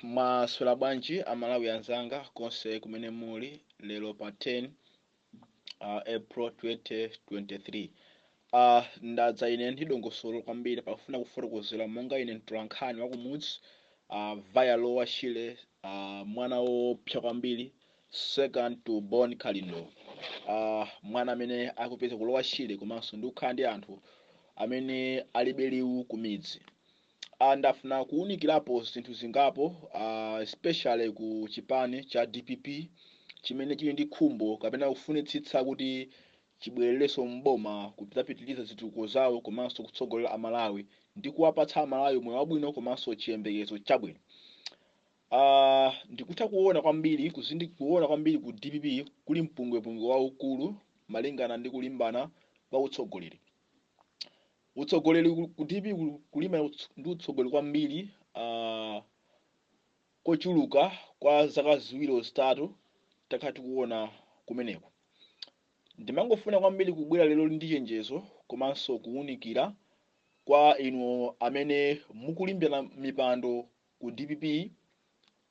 Mwaswera bwanji Amalawi anzanga konse kumene muli lero pa 10 April 2023? Ndadza ine ndi dongosolo kwambiri pakufuna kufotokozera monga ine mtolankhani wakumudzi via Lower Shire, mwana woopsa kwambiri, second to Bon Kalindo, mwana amene akupeza ku Lower Shire komanso ndi kukhala ndi anthu amene alibe liwu ku midzi. Ndafuna kuwunikirapo zinthu zingapo, especially ku chipani cha DPP chimene chili ndi khumbo kapena kufunitsitsa kuti chibwererenso mboma kudzapitiriza zitukuko zawo komanso kutsogolera Amalawi ndi kuwapatsa Amalawi moyo wabwino komanso chiyembekezo chabwino. Ndikutha kuona kwambiri kuona kwambiri ku DPP kuli mpungwepungwe waukulu malingana ndi kulimbana kwa utsogoleri. Utsogoleri ku DPP kulimbana ndi utsogoleri kwambiri kochuluka kwa zaka 2 3 takhala tikuona kumeneko. Ndimangofuna kwambiri kubwera lero ndi chenjezo komanso kuwunikira kwa inu amene mukulimbana mipando ku DPP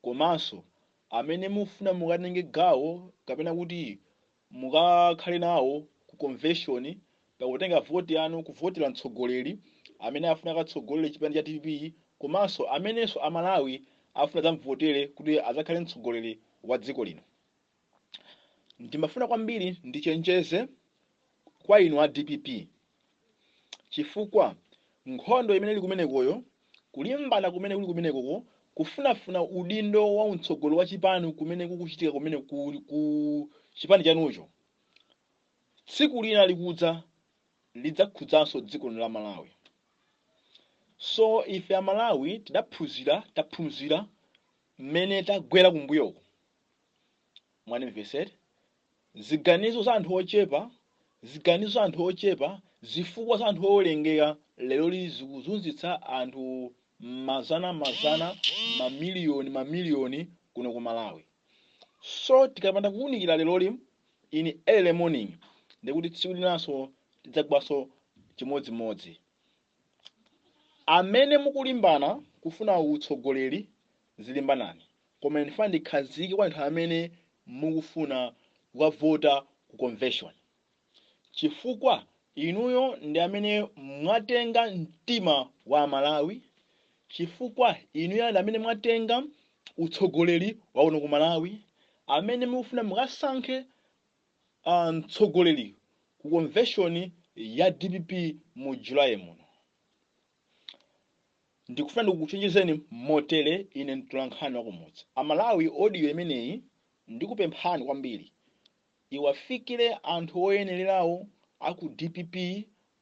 komanso amene mufuna mukatenge gawo kapena kuti mukakhale nawo ku convention pakutenga voti yanu kuvotera mtsogoleri amene afuna akatsogolere chipani cha DPP komanso amenenso Amalawi afuna adzamvotere kuti adzakhale mtsogoleri wa dziko lino. Ndimafuna kwambiri ndichenjeze kwa inu a DPP, chifukwa nkhondo imene ili kumenekoyo, kulimbana kumene kuli kumenekoko, kufunafuna udindo wa utsogoleri wa chipani kumene kukuchitika kumene ku chipani chanucho, tsiku lina likudza lidzakhudzanso dziko lino la Malawi. So ife Amalawi tidaphunzira, taphunzira mmene tagwera kumbuyoko. Mwanimvesere, ziganizo za anthu ochepa, ziganizo za anthu ochepa, zifukwa za anthu owerengeka lero zikuzunzitsa anthu mazana mazana, mamiliyoni mamiliyoni kuno ku Malawi. So tikapanda kuwunikira leroli in early morning, ndikuti tsiku linanso tidzagwanso chimodzimodzi. Amene mukulimbana kufuna utsogoleri, zilimbanani, koma ndifuna ndikhazike kwa anthu amene mukufuna kukavota ku convention, chifukwa inuyo ndi amene mwatenga mtima wa Malawi, chifukwa inuyo ndi amene mwatenga utsogoleri wa kuno ku Malawi. Amene mukufuna mukasankhe mtsogoleri ku convention ya DPP mu July muno, ndikufuna ndikuchenjezeni motere. Ine mtolankhani wakumudzi, Amalawi, audio imeneyi ndikupemphani kwambiri iwafikire anthu oyenererawo aku DPP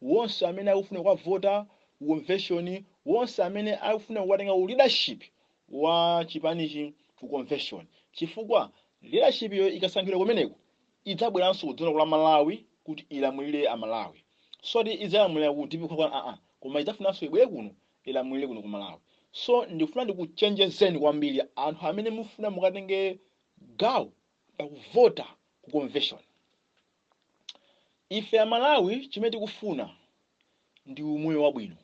wonse amene akufuna kukavota ku convention, wonse amene akufuna kukatenga leadership wa chipanichi ku convention, chifukwa leadership iyo ikasankhidwa kumeneko idzabweranso ku dziko la Malawi kuti ilamulire Amalawi. Soti idzalamulira ku DPP kwa aa, koma idzafunanso ibwere kuno ilamulire kuno ku Malawi. So ndikufuna ndikuchenjezeni kwambiri anthu amene mufuna mukatenge gawo pakuvota ku convention. Ife Amalawi chimene tikufuna ndi umoyo wabwino,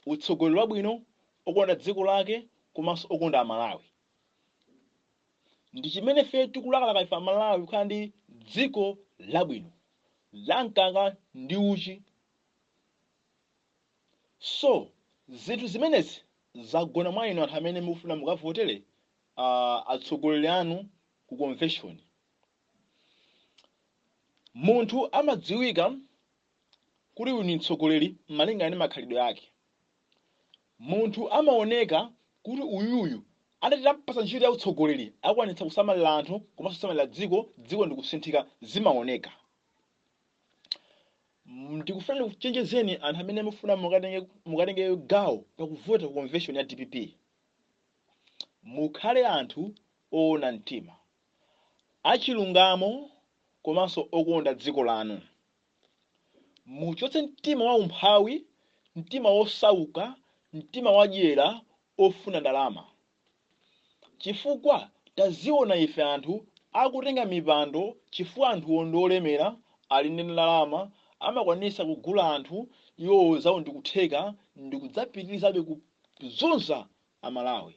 utsogoleri wabwino okonda dziko lake komanso okonda Amalawi. Ndi chimene ife tikulakalaka ife Amalawi, kukhala ndi dziko labwino la mkaka ndi uchi. So zinthu zimenezi zagona mwa inu anthu amene mukufuna mukavotere atsogoleri anu ku convention. Munthu amadziwika kuti uyu ni mtsogoleri malingana ndi makhalidwe ake. Munthu amaoneka kuti uyuyu atati tampasa ntchito ya utsogoleri akwanitsa kusamalira anthu komanso kusamalira dziko, dziko ndikusinthika, zimaoneka. Ndikufuna ndikuchenjezeni anthu amene mufuna mukatenge gawo pakuvota ku convention ya DPP, mukhale anthu oona mtima, achilungamo komanso okonda dziko lanu. Muchotse mtima wa umphawi, mtima wosauka, mtima wadyera ofuna ndalama, chifukwa taziona ife anthu akutenga mipando chifukwa anthuwo ndi olemera, ali ndi ndalama, amakwanisa kugula anthu, iwowo zawo ndikutheka ndikudzapitirizabe kuzunza Amalawi.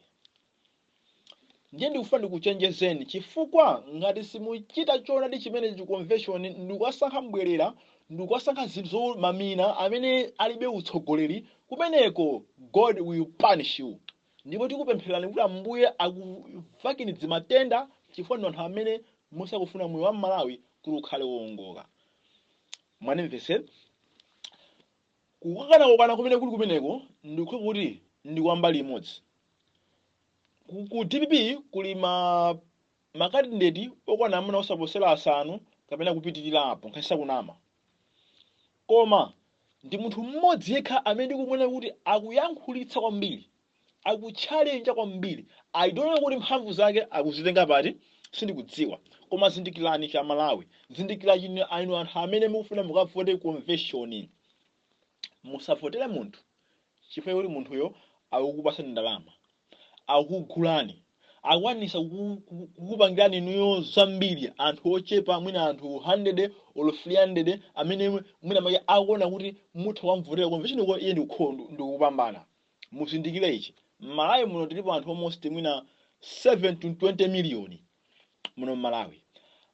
Ndiye ndikufuna ndikuchenjezeni, chifukwa ngati simuchita choonadi chimene chi convention, ndikukasankha mbwerera, ndikukasankha zinthu zomamina amene alibe utsogoleri kumeneko, God will punish you. Ndipo tikupempherani kuti Ambuye akuvakini zimatenda, chifukwa ndi anthu amene musakufuna moyo wa Malawi kuti ukhale wowongoka. Mwanimvese? Kukakanakokana kumene kuli kumeneko ndikukhala kuti ndi kwa mbali imodzi. Ku DPP kuli ma candidate okwana amuna osaposera 5 kapena kupitirira apo, nkhani sakunama, koma ndi munthu mmodzi yekha amene ndikumuona kuti akuyankhulitsa kwambiri, akutchalenja kwambiri. I don't know kuti mphamvu zake akuzitenga pati, sindikudziwa. Koma zindikirani cha Malawi, zindikirani inu anthu amene mukufuna mukavote convention, musavotere munthu chifukwa kuti munthuyo akukupasani ndalama, akukugulani, akukwanisa kukupangirani inuyo zambiri. Anthu ochepa, mwina anthu 100 or 300, amene mwina make akuona kuti mutha kwamvotera convention ko, iye ndikupambana. Muzindikire ichi: Mmalawi muno tilipo anthu almost mwina 7 to 20 miliyoni muno Mmalawi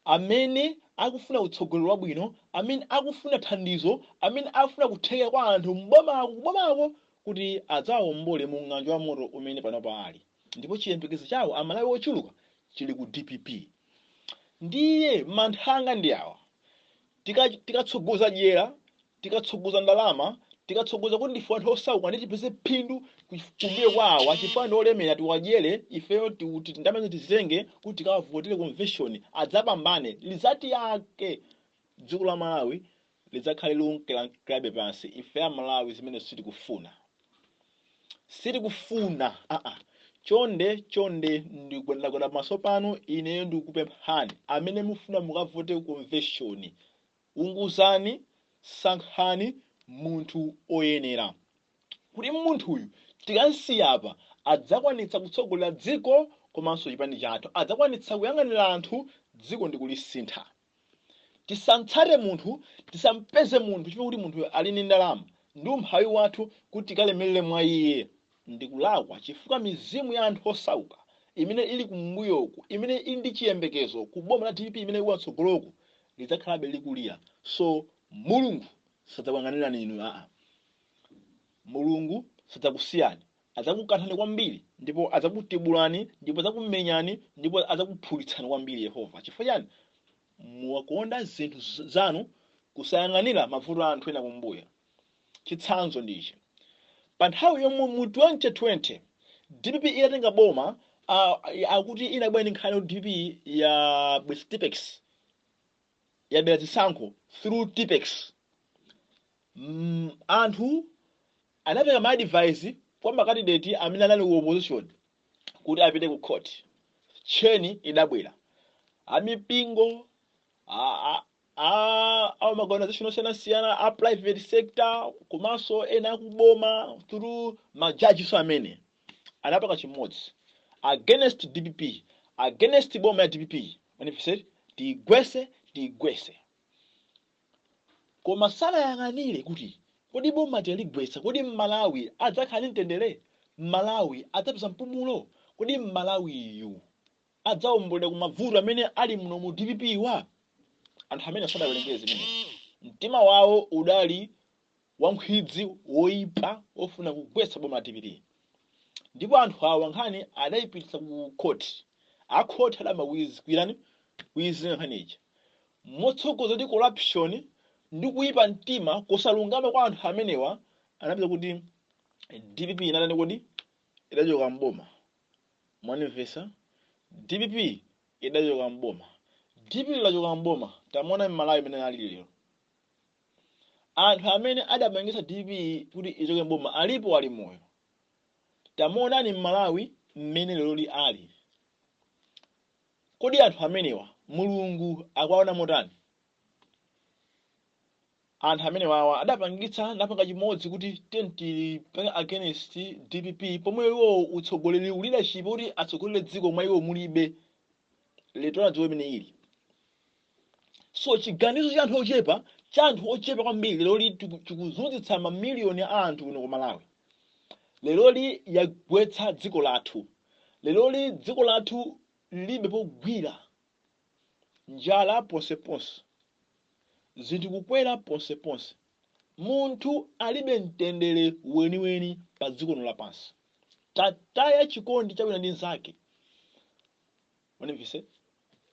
amene akufuna utsogoleri wabwino, amene akufuna thandizo, amene akufuna kutheka kwa anthu mbomako, kubomako, kuti adzawombole mu ng'anjo wa moto umene panopa ali. Ndipo chiyembekezo chawo Amalawi ochuluka chili ku DPP. Ndiye manthanga ndi awa: tikatsogoza dyera, tikatsogoza ndalama, tikatsogoza kuti ndife anthu osauka ndi tipeze phindu kumbuyo kwa awa, chifukwa ndi olemera, tiwadyere ifeyo, ndalama tizitenge kuti tikawavotere convention, adzapambane, lizati yake dziko la Malawi lidzakhale lunkilankilabe pansi. Ife a Malawi zimene sitikufuna, sitikufuna aa. Chonde chonde, ndikugwadagwada pamaso panu, ineyo ndikupemphani amene mufuna mukavote convention, unguzani, sankhani munthu oyenera, kuti munthuyu tikansiya apa adzakwanitsa kutsogolera dziko komanso chipani chathu, adzakwanitsa kuyang'anira anthu, dziko ndikulisintha. Tisamtsate munthu, tisampeze munthu chifukwa kuti munthu ali ndi ndalama ndi umphawi wathu kuti tikalemerere mwa iye. Ndikulakwa, chifukwa mizimu ya anthu osauka imene ili kumbuyoku, imene ili ndi chiyembekezo ku boma la DPP imene ikuwa tsogoloku, lidzakhalabe likulira. So Mulungu sadzakuyang'anirani inu aa. Mulungu sadzakusiyani, adzakukanthani kwambiri, ndipo adzakutibulani, ndipo adzakumenyani, ndipo adzakuphulitsani kwambiri Yehova. Chifukwa chani? Muwakonda zinthu zanu, kusayang'anira mavuto a anthu ena kumbuyo. Chitsanzo ndichi: pa nthawi yomwe mu 2020 DPP itatenga boma, akuti inabwera ndi nkhani yoti DPP ya bwesa Tipp-Ex, yabera zisankho through Tipp-Ex. Anthu anapereka ma advice kwa ma candidate amene anali ku opposition kuti apite ku court. Cheni idabwera, amipingo, a organization osiyanasiyana, a private sector, komanso ena akuboma through majajiso amene anapanga chimodzi against DPP, against boma ya DPP, manifest tiyigwese, tiyigwese. Koma sanayang'anire kuti kodi boma tiligwetsa, kodi Mmalawi adzakhala ndi mtendere? Mmalawi adzapeza mpumulo? Kodi Mmalawiyu adzawomboledwa ku mavuto amene ali muno mu DPP wa? Anthu amene sadawerengere zimenezi, mtima wawo udali wankhwidzi, woipa, wofuna kugwetsa boma la DPP. Ndipo anthu awa nkhani adayipititsa ku court. A court adamakwirani kuyizinga nkhani ija motsogoza ndi corruption ndi kuyipa mtima kusalungama kwa anthu amenewa. Anapeza kuti DPP inatani? Kodi idachoka mboma? Mwanimvesa? DPP idachoka mboma. DPP idachoka mboma, tamuona Mmalawi imene ali lero. Anthu amene adapangisa DPP kuti ichoke mboma alipo, ali moyo. Tamuonani Mmalawi mmene lero ali. Kodi anthu amenewa Mulungu akuwaona motani? Anthu amenewawa adapangitsa, napanga chimodzi kuti tenti against DPP, pomwe iwo utsogoleri, leadership kuti atsogolere dziko mwa iwo mulibe. Lero dziko imene ili. So chiganizo cha anthu ochepa, cha anthu ochepa kwambiri, lero chikuzunzitsa mamiliyoni a anthu kuno ku Malawi. Leroli yagwetsa dziko lathu. Leroli dziko lathu lilibe pogwira, njala ponseponse, zinthu kukwera ponseponse, munthu alibe mtendere weniweni pa dziko lino lapansi. Tataya chikondi cha wina ndi nzake. Mwanimvese?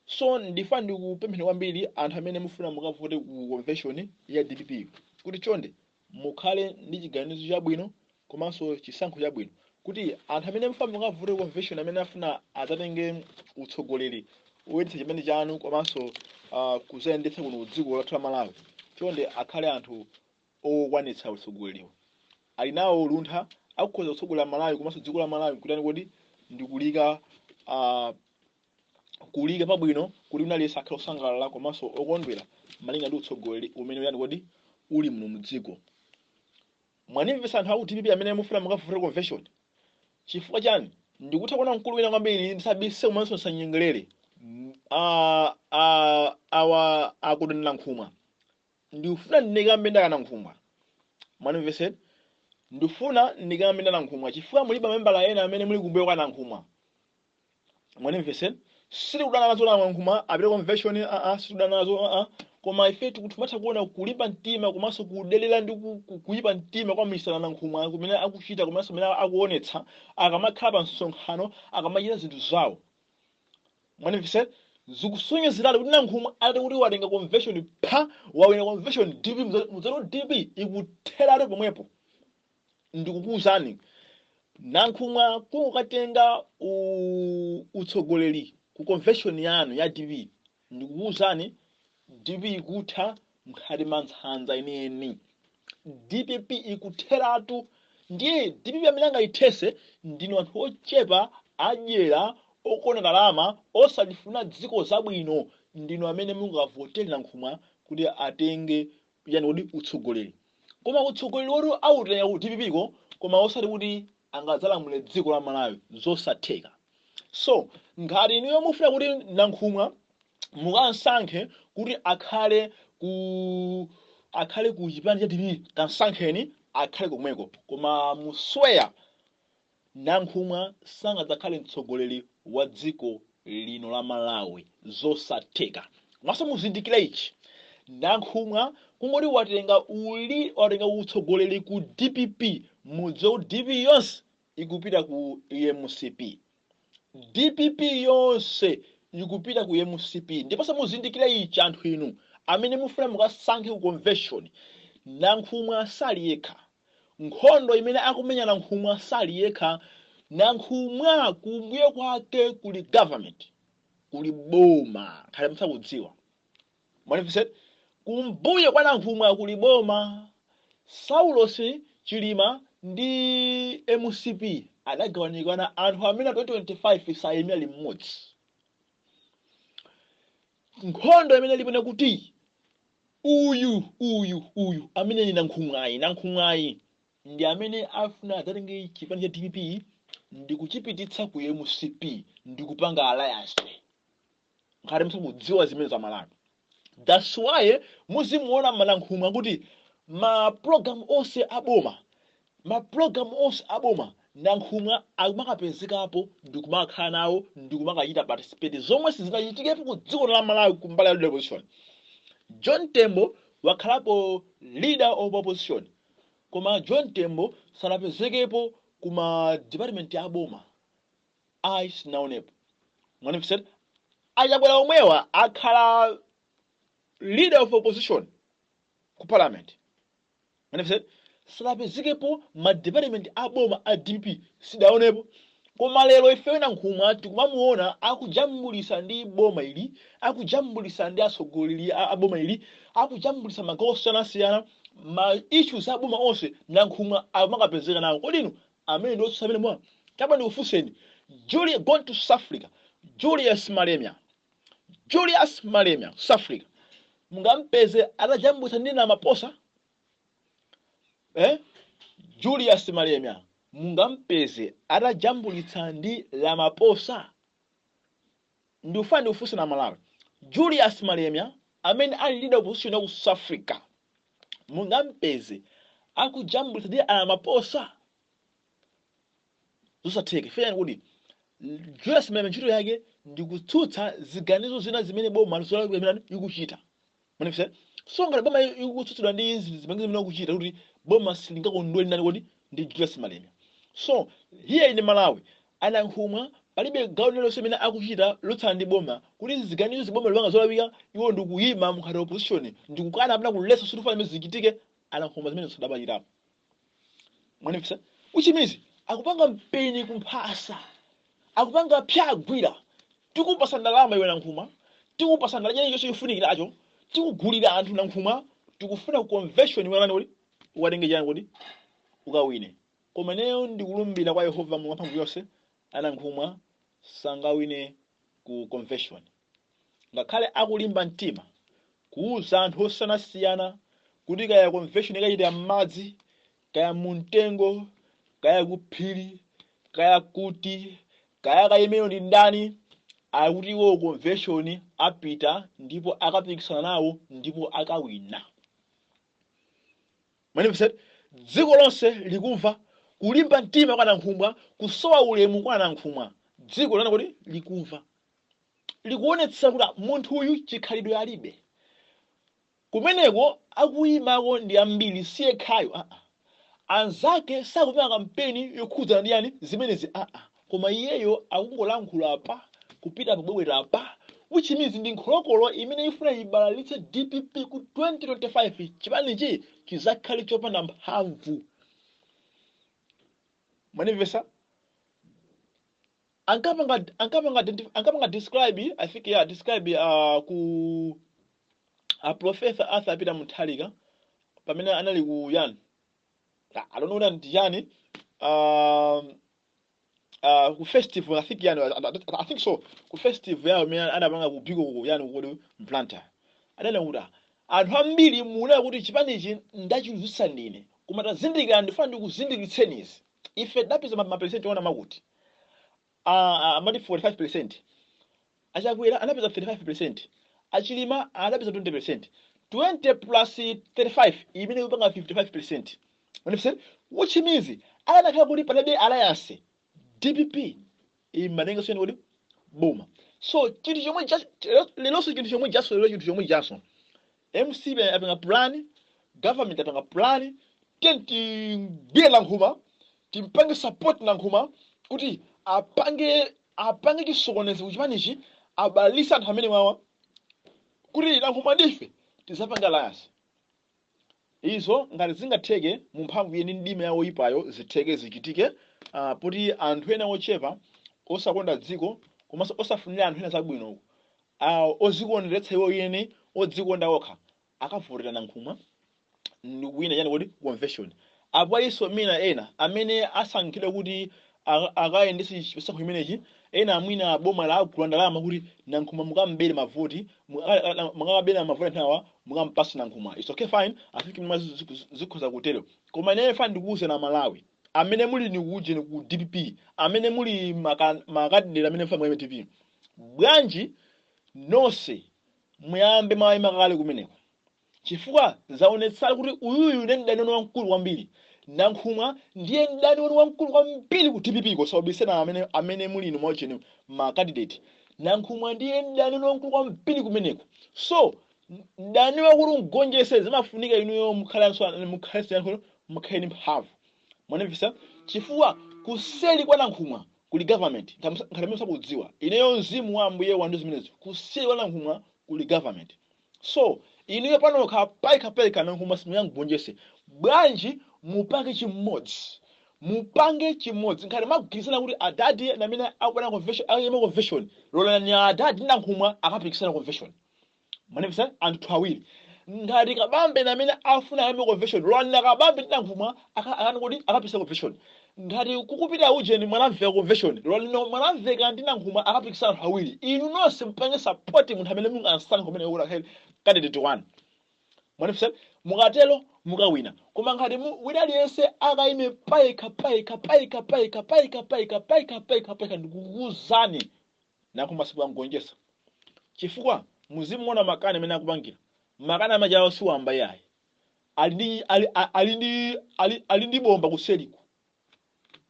So ndifuna ndikupempheni kwambiri anthu amene mufuna mukavote ku convention ya DPP kuti chonde mukhale ndi chiganizo chabwino komanso chisankho chabwino, kuti anthu amene mufuna mukavote ku convention, amene afuna adzatenge utsogoleri woyendetsa chipani chanu komanso kuzayendetsa kuno dziko lathu la Malawi, chonde akhale anthu okwanitsa utsogoleriwo, ali nawo luntha, akukhoza kutsogolera Malawi komanso dziko la Malawi kutani kodi ndikulika kulika pabwino, kuti wina aliyense akhale osangalala komanso okondwera malinga ndi utsogoleri umene uyani kodi uli muno mudziko. Mwanimvesa, anthu aku DPP amene mufuna mukavote convention? Chifukwa chani? Ndikutha kuona mkulu wina kwambiri, ndisabise komanso ndisanyengerere, awa akudonera Nkhumwa. Ndikufuna ndikambe ndi a Nankhumwa. Mwanimvese? Ndifuna ndikambe ndi a Nankhumwa chifukwa mulibe mamembala ena amene muli kumbuyo kwa Nankhumwa. Mwanimvese? Sitikudana nazo Nankhumwa apite convention, sitikudana nazo. Koma ife tikumatha kuona kulimba mtima komanso kudelera ndi kuyipa mtima kwa Mr. Nankhumwa kumene akuchita komanso kumene akuonetsa akamakhala pa msonkhano, akamachita zinthu zawo. Mwanimvese? Zikusonyezeratu kuti Nankhumwa atati kuti watenga convention, pha, wawina convention, DP mudzati DP ikutheratu pomwepo. Ndikukuwuzani, Nankhumwa kungokatenga utsogoleri ku convention yanu ya DP, ndikukuwuzani, DP ikutha mkhati mwa nkhanza enieni. DPP ikutheratu. Ndiye DPP amene angayithese ndinu anthu ochepa adyera, okonda ndalama, osalifuna dziko zabwino. Ndinu amene mungavotere Nankhumwa kuti atenge yani kodi utsogoleri, koma utsogoleri woti autenga ku DPP ko, koma osati kuti angadzalamule dziko la Malawi, zosatheka. So ngati inuyo mufuna kuti Nankhumwa mukansankhe kuti akhale ku chipani cha DPP, kansankheni akhale komweko, koma musweya, Nankhumwa sangadzakhale mtsogoleri wa dziko lino la Malawi, zosatheka. Komanso muzindikire ichi: Nankhumwa kungoti watenga utsogoleri ku DPP, mudziwe kuti DPP yonse ikupita ku MCP. DPP yonse ikupita ku MCP. Ndiponso muzindikire ichi, anthu inu amene mufuna mukasankhe ku convention: Nankhumwa sali yekha. Nkhondo imene akumenya Nankhumwa sali yekha. Nankhumwa kumbuyo kwake kuli government, kuli boma. Khale musakudziwa, mwanimvesera? Kumbuyo kwa Nankhumwa kuli boma. Saulos Chilima ndi MCP adagawanikana. Anthu amene 2025 sayimira limodzi. Nkhondo imene ilipo kuti uyu uyu uyu amene ni Nankhumwayi, Nankhumwayi ndi amene afuna adzatenge chipani cha DPP ndi kuchipititsa ku MCP ndi kupanga alliance. Ngati musakudziwa zimene za Malawi, that's why muzimuona Manankhumwa kuti ma program onse aboma, ma program onse aboma, Nankhumwa akumakapezekapo ndikumakhala nawo ndikumakachita participate, zomwe sizinachitikepo ku dziko la Malawi kumbali ya leader opposition. John Tembo wakhalapo leader of opposition, koma John Tembo sanapezekepo kuma department ya boma, ayi, sinaonepo. Mwanimvesera? Achakwera omwewa akhala leader of opposition ku parliament. Mwanimvesera? Sanapezekepo ma department a boma a DPP, sidaonepo. Koma lero ife Nankhumwa tikumamuona akujambulisa ndi boma ili, akujambulisa ndi atsogoleri a boma ili, akujambulisa magawo osiyanasiyana, ma issues a boma onse Nankhumwa akumakapezeka nawo. Kodi inu amene ndi otsutsa amene mwa chaba, ndikufunseni, Julia gone to South Africa, Julius Malemia, Julius Malemia, South Africa, mungampeze atajambulisa ndi Ramaphosa, eh? Julius Malemia mungampeze atajambulitsa ndi Ramaphosa? Ndikufuna ndikufunse na Malawi, Julius Malemia amene ali leader opposition ya ku South Africa, mungampeze akujambulitsa ndi Ramaphosa? Zosatheka. Feyani kuti Julius Malema ntchito yake ndi kutsutsa ziganizo zina zimene boma zimene ikuchita. Manifest. So ngati boma ikutsutsidwa ndi izi zimene zimene ikuchita, kuti boma silingakondwere ndani kodi? Ndi Julius Malema. So here in Malawi, aNankhumwa palibe gawo lililonse limene akuchita lotsana ndi boma, kuti ziganizo ziboma lipanga zolakwika, iwo ndikuyima mukhati opposition, ndikukana apena kuletsa sutufana zimene zichitike. ANankhumwa zimene sadapachitapo. Mwanifisa? Which means akupanga mpeni kumphasa, akupanga pyagwira. Tikupasa ndalama iwe Nankhumwa, tikupasa ndalama chonse chofunikiracho, tikugulira anthu Nankhumwa, tikufuna ku convention iwe nani kodi ukatenge chani kodi ukawine. Koma ineyo ndikulumbira kwa Yehova Mulungu wamphamvu yonse, aNankhumwa sangawine ku convention, ngakhale akulimba mtima kuuza anthu osiyanasiyana kuti kaya convention ikachitira m'madzi, kaya mumtengo, kaya kuphiri, kaya kuti kaya kayimeyo ndi ndani, akuti iwo convention apita ndipo akapikisana nawo ndipo akawina. Manifest, dziko lonse likumva kulimba mtima kwa Nankhumwa, kusowa ulemu kwa Nankhumwa. Dziko lana kuti likumva, likuonetsa kuti munthu uyu chikhalidwe alibe. Kumeneko akuyimako ndi ambiri, si yekhayo aa, anzake sakupanga kampeni yokhudzana ndi yani zimenezi aa, koma iyeyo akungolankhula pa kupita pabwebweta pa, which means ndi nkholokolo imene ifuna ibalalitse DPP ku 2025 chipanichi chizakhale chopanda mphamvu. Manimvesa? Ankapanga describe, I think, yeah, describe ku a Professor Arthur Peter Mutharika pamene anali ku yani, I don't know ndi yani, ku festival, I think, yani, I think so, ku festival yawo imene anapanga ku Biko ku yani kodi Blantyre, adanena kuti anthu ambiri muona kuti chipanichi ndachiluzitsa ndine, koma tazindikira, ndifuna ndikuzindikiritseni izi: ife tidapeza maperesenti ona makuti amati 45%, aChakwera anapeza 35%, aChilima anapeza 20%, 20 plus 35 imene ikupanga 55%. Understand? Which means akanakhala kuti panalibe alliance, DPP imatenga siyeni kuti boma. So chinthu chomwe lelonso, chinthu chomwe jaso lero, chinthu chomwe jaso, MCP apanga plan, government apanga plan, tigwire Nankhumwa, timpange support Nankhumwa kuti apange chisokonezo kuchipanichi, abalise anthu amene wawa, kuti Nankhumwa ndife tizapanga alliance. Izo ngati zingatheke mu mphamvu yeni ndime yawo ipayo, zitheke, zichitike, poti anthu ena ochepa osakonda dziko komanso osafunira anthu ena zabwino, ozikondweretsa iwo eni, odzikonda okha, akavotera Nankhumwa ndikuwina chani kodi convention. Apo alinso mina ena amene asankhidwa kuti akayendetse chisankho chimenechi, ena amwina boma la agula ndalama kuti Nankhumwa mukambere mavoti, mukakabera mavoti anthu awa, mukampasa Nankhumwa. It's okay, fine, I think mwa zikhoza kutero. Koma ineyo fine ndikuwuza na Malawi amene muli ni kujeni ku DPP, amene muli makadidate amene mfa mu DPP, bwanji nonse muyambe mwayima kale kumeneko, chifukwa zaonetsala kuti uyuyu ndiye mdani wanu wamkulu kwambiri. Nankhumwa ndiye mdani wanu wamkulu kwambiri ku DPP. Kosawabisena amene muli inu mwaucheni ma candidate, Nankhumwa ndiye mdani wanu wamkulu kwambiri kumeneko. So mdani wakuti mgonjese, zimafunika inuyo mukhalenso mukhale ndi mphamvu. Mwanimvesa? Chifukwa kuseli kwa Nankhumwa kuli government. Ngati amene sakudziwa, ineyo mzimu wa Ambuye wandu zimenezo, kuseli kwa Nankhumwa kuli government. So inuyo panokha paikha paikha Nankhumwa simungagonjese. Bwanji mupange chimodzi, mupange chimodzi? Ngati magwirizana kuti adadi namene akupana convention, akuyima convention, lolani adadi Nankhumwa akapikisana convention. Mwanimvesa? Anthu awiri, ngati Kabambe namene afuna ayime convention, lolani Kabambe ndi Nankhumwa akani kuti akapikisana convention. Ngati kukupita ujeni Mwanamveka convention, lolani Mwanamveka ndi Nankhumwa akapikisana anthu awiri. Inu nonse mupange support munthu amene mungasankhe kumene kuti akhale candidate one. Mwanimvesa? Mukatero mukawina. Koma ngati wina aliyense akayime payekha payekha payekha payekha payekha payekha payekha payekha payekha, ndikukuwuzani, Nankhumwa simukamugonjetsa, chifukwa muzimuona makani amene akupangira makani amachawo siwamba yayi, ali ndi ali ali ndi ali ali ndi bomba kuseliku.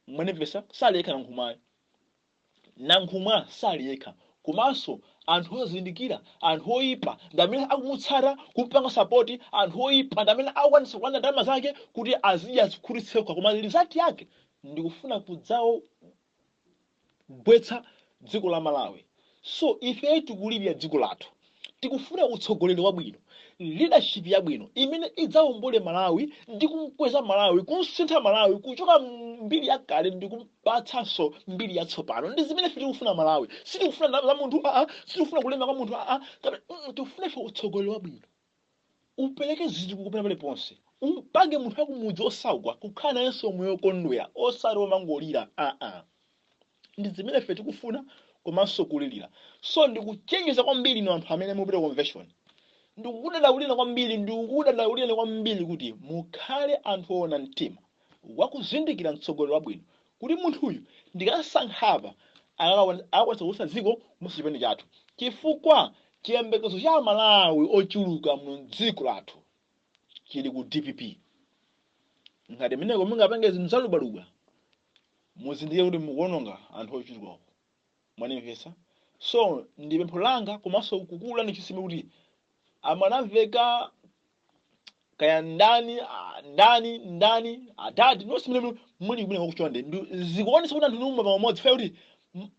Mwanimvesa? Salekha Nankhumwayo. Nankhumwa sali yekha, komanso anthu ozindikira, anthu oyipa ndi amene akumutsata, kumpanga support. Anthu oyipa ndi amene akukwanisa kulanda ndalama zake kuti azidya, azikhutitse. Koma result yake ndikufuna kudzawo kugwetsa dziko la Malawi. So ife tikulirira dziko lathu, tikufuna utsogoleri wabwino, leadership yabwino imene idzawombole Malawi ndi kumkweza Malawi, kumsintha Malawi kuchoka mbiri yakale ndi kumpatsanso mbiri yatsopano. Ndi zimene ife tikufuna Malawi. Sitikufuna ndalama za munthu, aa, sitikufuna kulema kwa munthu, aa. Tikufuna ife utsogoleri wabwino, upereke zitukuko pena paliponse, umpange munthu akumudzi osauka kukhala nayenso moyo wokondwera, osati womangolira, aa. Ndi zimene ife tikufuna komanso kulirira. So ndikuchenjeza kwambiri inu anthu amene mupita convention, ndikukudandaulira kwambiri, ndikukudandaulira kwambiri kuti mukhale anthu oona mtima wakuzindikira mtsogoleri wabwino, kuti munthuyu ndikasankhapa akakwanisa kusa dziko komanso chipani chathu, chifukwa chiyembekezo cha Malawi ochuluka mu dziko lathu chili ku DPP. Ngati meneko mungapange zinthu zalubaluba, muzindikire kuti mukuononga anthu ochulukako. Mwanimvesa? So ndi pempho langa komanso kukula ndi chisime kuti amanamveka kaya ndani, ndani ndani, adadi nonse mene muli kumene kuchonde, zikuonesa kuti anthu numwe pamodzi fai kuti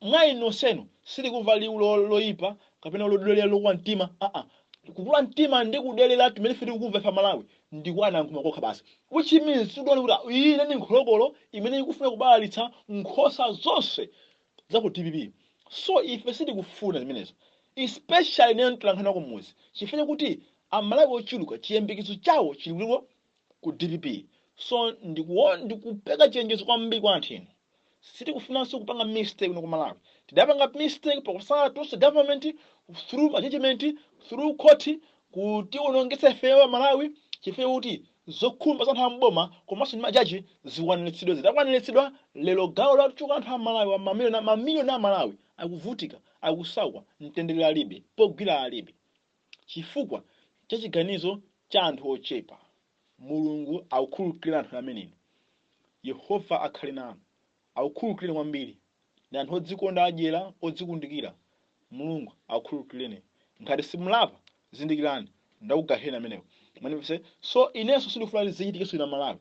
mwa inu nonsenu sitikumva liwu loyipa kapena lodelera, lokuwa mtima, aa. Kukula mtima ndi kudelera timene ife tikukumva ife Malawi ndikuwana nkhuma kokha basi, which means tikuona kuti iyi ndi nkholokolo imene ikufuna kubalalitsa nkhosa zonse za ku DPP. So ife sitikufuna zimenezo, especially nene mtolankhani kumudzi, chifukwa kuti Amalawi ochuluka chiyembekezo chawo chili kuliko ku DPP. So ndikupeka chenjezo kwambiri kwa anthu inu. Sitikufunanso kupanga mistake kuno ku Malawi. Tidapanga mistake pakusala tonse government through judgment, through court, kuti unongetse ifeyo Malawi, chifukwa kuti zokhumba za anthu amboma komanso ndi majaji zikwaniritsidwe. Zidakwaniritsidwa, lero gawo lachuka anthu a Malawi, mamiliyoni mamiliyoni a Malawi akuvutika, akusauka, mtendere alibe, pogwira alibe, chifukwa cha chiganizo cha anthu ochepa. Mulungu akukhululukira anthu ameneni, Yehova akhale nanu, akukhululukireni kwambiri. Ndi anthu odzikonda, adyera, odzikundikira. Mulungu akukhululukireni. Ngati simulapa, zindikirani ndakugahena amenewo. Mwanimvese? So inenso sindikufuna kuti zichitikenso ina Malawi,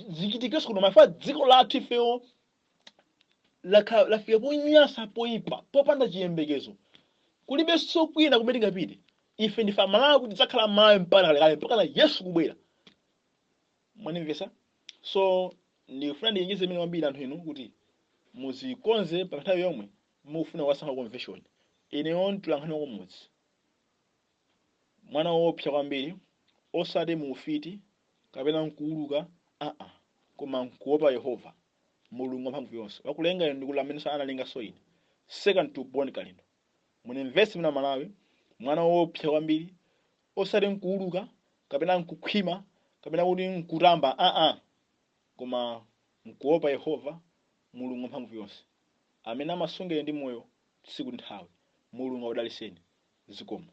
zichitikenso kuno mafa dziko lathu. Ifeyo lafika ponyasa, poyipa, popanda chiyembekezo. Kulibenso kwina kumene tingapite. Ife ndife Amalawi, kuti tidzakhala Malawi mpaka kalekale, mpaka na Yesu kubwera. Mwanimvesa? So ndikufuna ndichenjeze imene kwambiri anthu inu kuti muzikonze pa nthawi yomwe mukufuna kuwasankha convention. Ineyo mtolankhani wakumudzi, mwana woopsa kwambiri, osati muufiti kapena nkuuluka, aa, koma nkuopa Yehova Mulungu wamphamvu yonse wakulenga inu ndikulamene analenganso ine, second to Bon Kalindo. Munimvese muna Malawi, mwana woopsa kwambiri, osati nkuuluka kapena nkukhwima kapena kuti nkutamba, aa, koma nkuopa Yehova Mulungu wamphamvu yonse amene amasungire ndi moyo tsiku ndi nthawi. Mulungu akudaliseni. Zikomo.